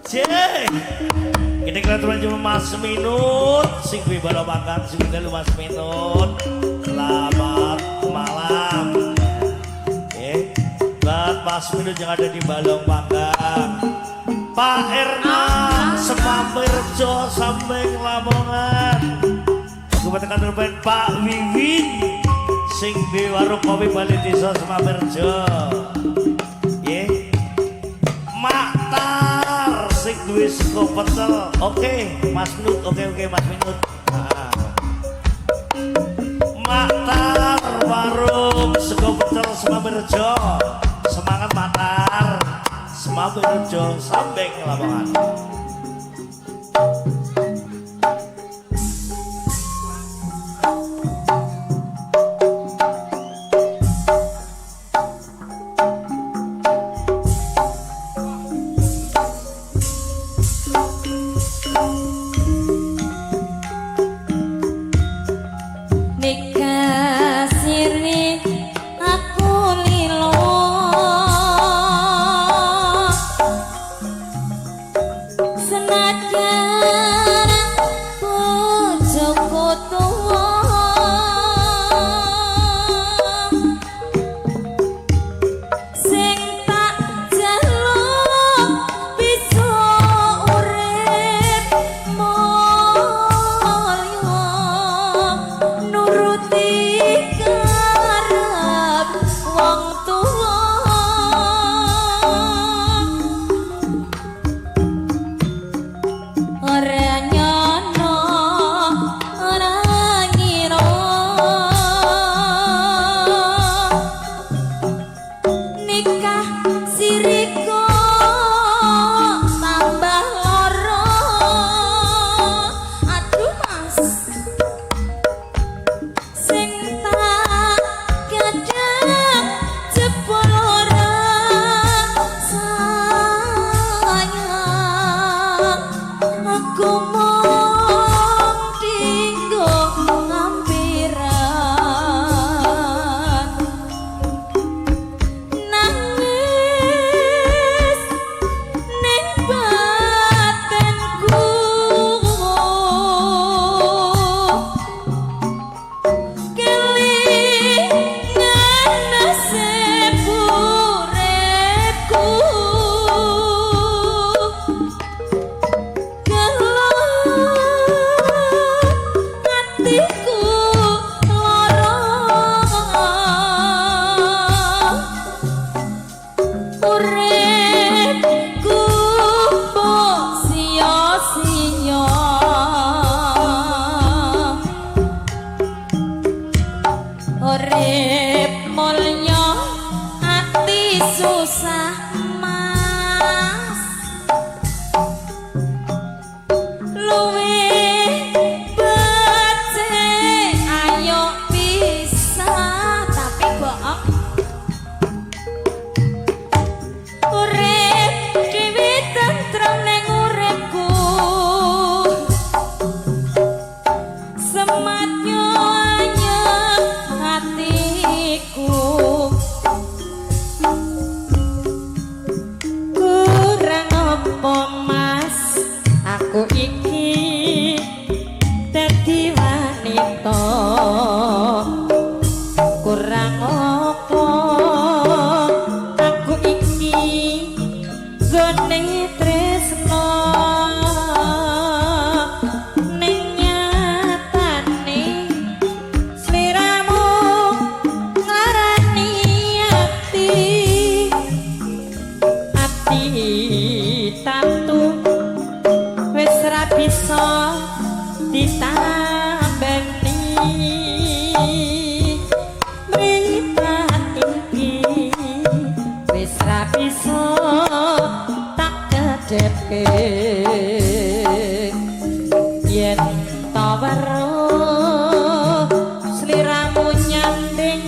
Ini kelihatan cuma Mas Minut sing kuwi balo makan sing dalu Mas Minut. Selamat malam. Buat Mas Minut yang ada di Balong Panggang. Pak Erna Semampirjo Sambeng Lamongan. Kabupaten Kantor Pak Wiwin sing di warung kopi Bali Desa Semampirjo. Nggih. Maktar sing duwe sego pecel. Oke, Mas Minut. Oke, oke Mas Minut. Nah. Maktar warung sego pecel Semampirjo. Semangat Maktar. Semampirjo Sambeng Lamongan. Nikah siri aku lilo senajan bojoku tuwa sing tak jaluk bisa urip mulya nuruti karep wong tuwa ora nyono ora ngira nikah siriku tambah loro aduh Mas sing tak gadang jebul ora sayang aku mung dinggo ngampiran nangis ning batinku kelingan nasib uripku gelo atiku lara uripku mbok sia-sia urip mulya ati susah Mas luwih becik ayo pisah tapi bohong urip dhewe tentrem ning uripku sematnya anyep hatiku kurang apa Mas aku iki dadi wanita kurang apa aku iki gone tresno ning nyatane sliramu nglarani ati ati tatu wis ra bisa ditambani mripat iki wis ra bisa tak kedhepke yen ta weruh sliramu nyanding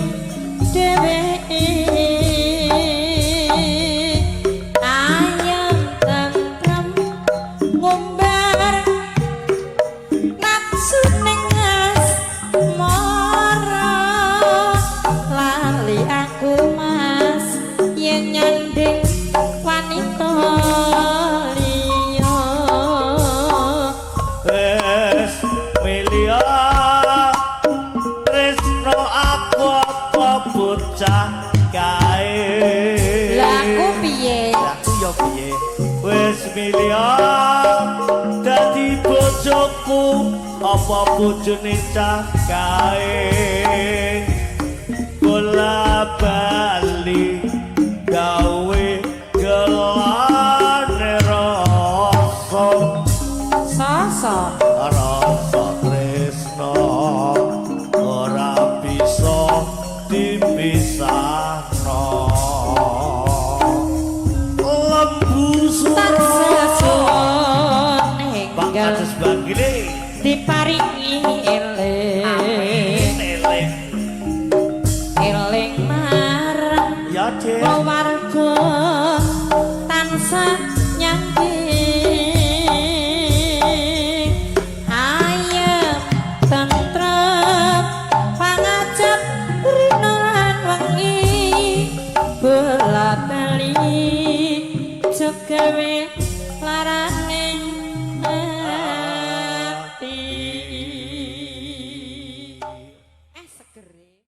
dheweke ayem tentrem ngumbar nafsu ning asmara lali aku Mas yen nyanding wanita liya. Milih dadi bojoku apa bojone cah kae? Bola bali gawe gelane rasa. Sasa. Rasa tresno ora bisa dipisahno. Lembu Tak suro. Sesuwun Pak enggal Kades Bagile. Diparingi eling. Amin, eling. Eling marang Ya, Cek. Keluarga.